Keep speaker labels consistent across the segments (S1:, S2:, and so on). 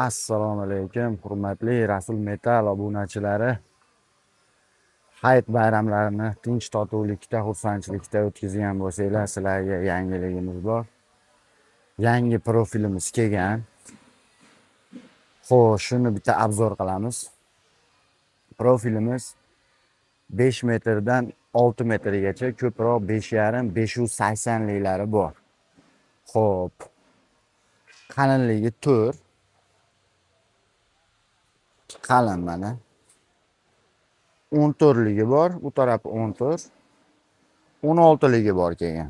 S1: Assalomu alaykum, hurmatli Rasul Metal obunachilari. Hayit bayramlarini tinch totuvlikda, xursandchilikda o'tkazgan bo'lsanglar, sizlarga yangiligimiz bor. Yangi profilimiz kelgan. Xo'sh, shuni bitta obzor qilamiz. Profilimiz 5 metrdan 6 metrgacha, ko'proq 5,5, 580liklari bor. Xo'p. Qalinligi 4. Qalin mana. 14ligi bor, bu tarafi 14. 16ligi bor keyin.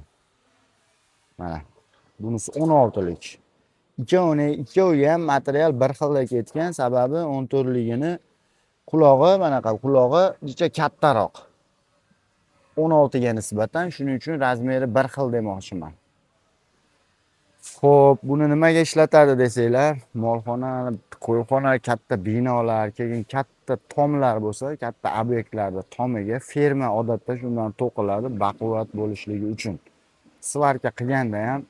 S1: Mana. Bunisi 16lik. Ikkovi ham material bir xilda ketgan, sababi 14ligini qulog'i manaqa, qulog'i jicha kattaroq. 16 ga nisbatan, shuning uchun razmeri bir xil demoqchiman. Xo'p, buni nimaga ishlatadi desanglar, molxona, qo'yxona, katta binolar, keyin katta tomlar bo'lsa, katta obyektlarda tomiga ferma odatda shundan to'qiladi, baquvvat bo'lishligi uchun. Svarka qilganda ham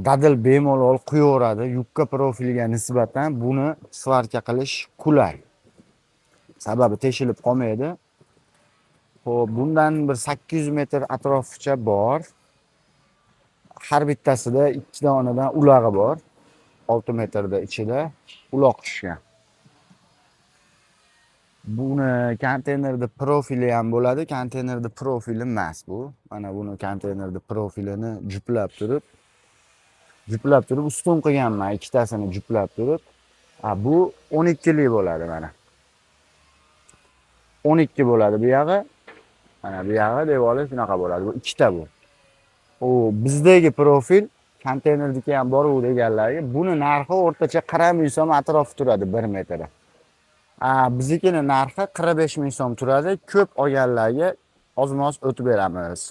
S1: dadil bemalol quyaveradi. Yupqa profilga nisbatan buni svarka qilish qulay. Sababi teshilib qolmaydi. Xo'p, bundan bir 800 metr atroficha bor. Har bittasida 2 donadan ulog'i bor. 6 metrda ichida uloq tushgan. Buni konteynerda profili ham bo'ladi, konteynerda profili emas bu. Mana buni konteynerda profilini juplab turib ustun qilganman, ikkitasini juplab turib. Bu 12lik bo'ladi mana. 12 bo'ladi bu yog'i. Mana bu yog'i devori shunaqa bo'ladi. Bu ikkita bu. U bizdagi profil konteynerniki ham bor u deganlarga buni narxi o'rtacha 40 ming so'm atrofi turadi 1 metri. Biznikini narxi 45 ming so'm turadi. Ko'p olganlarga ozmoz o'tib beramiz.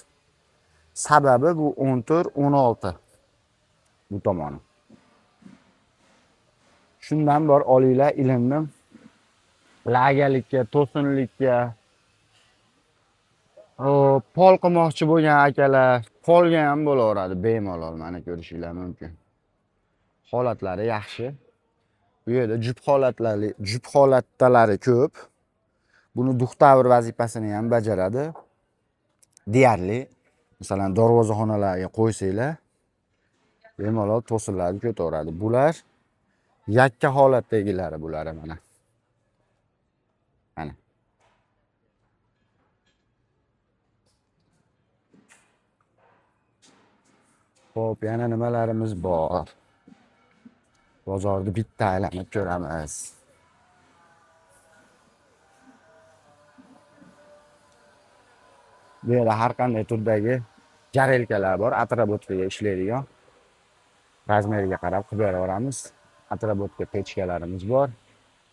S1: Sababi bu 14, 16 bu tomoni. Shundan bor olinglar ilindim. Lagalikka, to'sinlikka, pol qilmoqchi bo'lgan akalar polga ham bo'laveradi bemalol, mana ko'rishinglar mumkin. Holatlari yaxshi. Bu yerda jup holatdalari ko'p. Buni duxtavr vazifasini ham bajaradi. Deyarli, masalan, darvozaxonalarga qo'ysanglar, bemalol to'sinlarni ko'taveradi. Bular yakka holatdagilari bular mana. Mana. Xo'p, yana nimalarimiz bor? Bozorni bitta aylanib ko'ramiz. Bu yerda har qanday turdagi jarelkalar bor, atrabotkaga ishlaydigan. Razmeriga qarab qilib beraveramiz. Atrabotka pechkalarimiz bor.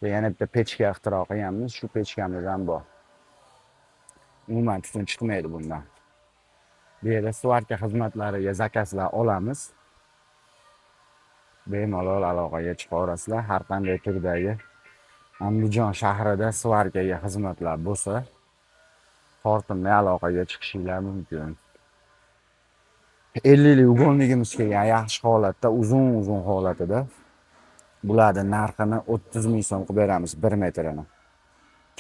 S1: Va yana bitta pechka ixtiro qilganmiz, shu pechkamiz ham bor. Umuman tutun chiqmaydi bundan. Bu yerda svarka xizmatlariga zakazlar olamiz. Bemalol aloqaga chiqaverasizlar. Har qanday turdagi Andijon shahrida svarkaga xizmatlar bo'lsa, tortinmay aloqaga chiqishinglar mumkin. 50lik ugonligimiz kelgan yaxshi holatda, uzun-uzun holatida. Bularning narxini 30 ming so'm qilib beramiz 1 metrini.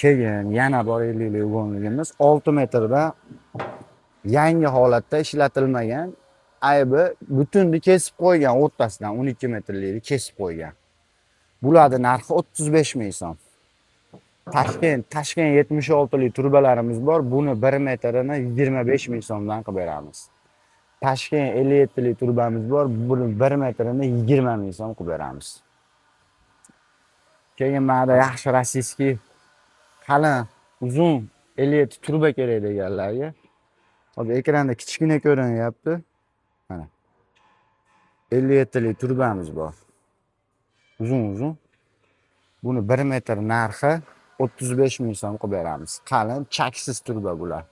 S1: Keyin yana bor 50lik ugonligimiz 6 metrda yangi holatda ishlatilmagan, aybi butunni kesib qo'ygan, o'rtasidan 12 metrlikni kesib qo'ygan. Bularning narxi 35 ming so'm. Tashkent 76lik turbalarimiz bor. Buni 1 metrini 25 ming so'mdan qilib beramiz. Tashkent 57lik turbamiz bor. Buni 1 metrini 20 ming so'm qilib beramiz. Keyin mana yaxshi rossiyskiy qalin, uzun 57 turba kerak deganlarga hozir ekranda kichkina ko'rinyapti. Mana 57lik turbamiz bor. Uzun-uzun. Buni 1 metr narxi 35 ming so'm qilib beramiz. Qalin, chaksiz turba bular.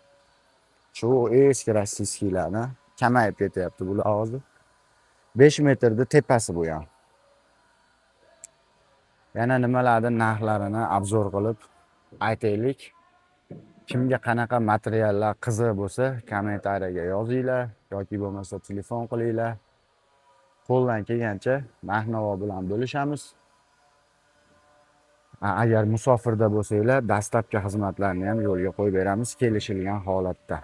S1: Shu eski rossiyskiylarni kamayib ketyapti bular hozir. 5 metrda tepasi bu ham. Yana nimalarning narxlarini obzor qilib aytaylik. Kimga qanaqa materiallar qiziq bo'lsa, kommentariyaga yozinglar yoki bo'lmasa telefon qilinglar. Qo'ldan kelgancha narx-navo bilan bo'lishamiz. Agar musofirda bo'lsanglar, dastlabki xizmatlarni ham yo'lga qo'yib beramiz kelishilgan holatda.